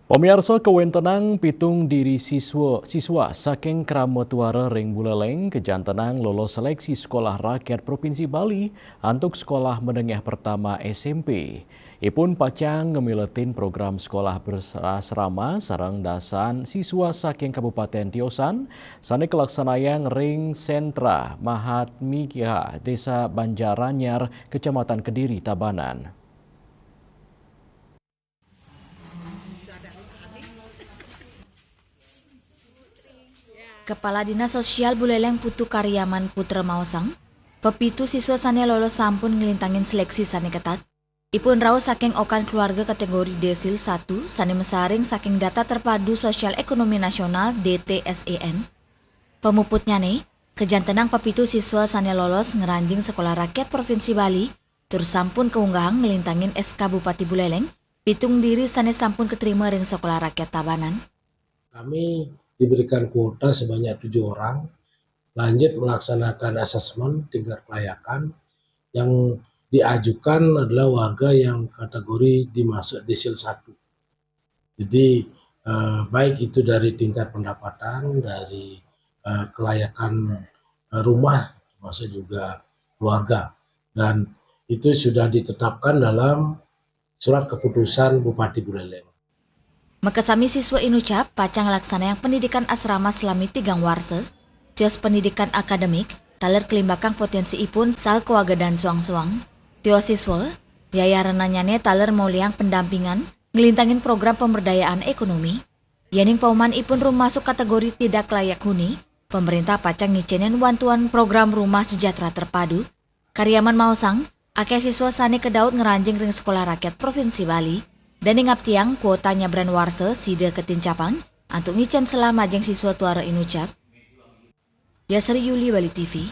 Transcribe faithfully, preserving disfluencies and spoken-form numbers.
Pamiarsa, kawentenang pitung diri siswa, siswa saking Krama Tuara ring Buleleng kajantenang lolos seleksi Sekolah Rakyat Provinsi Bali antuk sekolah menengah pertama S M P. Ipun pacang ngamiletin program sekolah berasrama sareng dasan siswa saking Kabupaten Tiosan sane kalaksanayang ring Sentra Mahatmika, Desa Banjaranyar, Kecamatan Kediri, Tabanan. Kepala Dinas Sosial Buleleng Putu Karyaman Putra maosang, pepitu siswa sane lolos sampun nglintangin seleksi sane ketat. Ipun rauh saking okan keluarga kategori Desil satu sane masaring saking Data Terpadu Sosial Ekonomi Nasional, D T S E N. Pamuputnyane, kajantenang pepitu siswa sane lolos ngranjing Sekolah Rakyat Provinsi Bali tur sampun kaunggahang nglintangin S K Bupati Buleleng, pitung diri sane sampun katrima ring Sekolah Rakyat Tabanan. Kami diberikan kuota sebanyak tujuh orang, lanjut melaksanakan asesmen tingkat kelayakan. Yang diajukan adalah warga yang kategori dimasuk desil satu. Jadi, eh, baik itu dari tingkat pendapatan, dari, eh, kelayakan, eh, rumah, termasuk juga keluarga. Dan itu sudah ditetapkan dalam surat keputusan Bupati Buleleng. Makasami siswa inucap pacang nglaksanayang pendidikan asrama salami tigang warsa, tios pendidikan akademik, taler kalimbakang potensiipun saha kawagedan suang-suang. Tios siswa, yayarananyane taler mauliang pendampingan nglintangin program pemberdayaan ekonomi. Yening paumanipun rumasuk kategori tidak layak huni, pemerintah pacang ngicenin wantuan program Rumah Sejahtera Terpadu. Karyaman maosang, akeh siswa sane kadaut ngranjing ring Sekolah Rakyat Provinsi Bali, dane ngaptiang kuota nyabran warsa sida katincapan antuk ngicen selah majeng siswa tuara inucap. Yasri Yuli, Bali T V,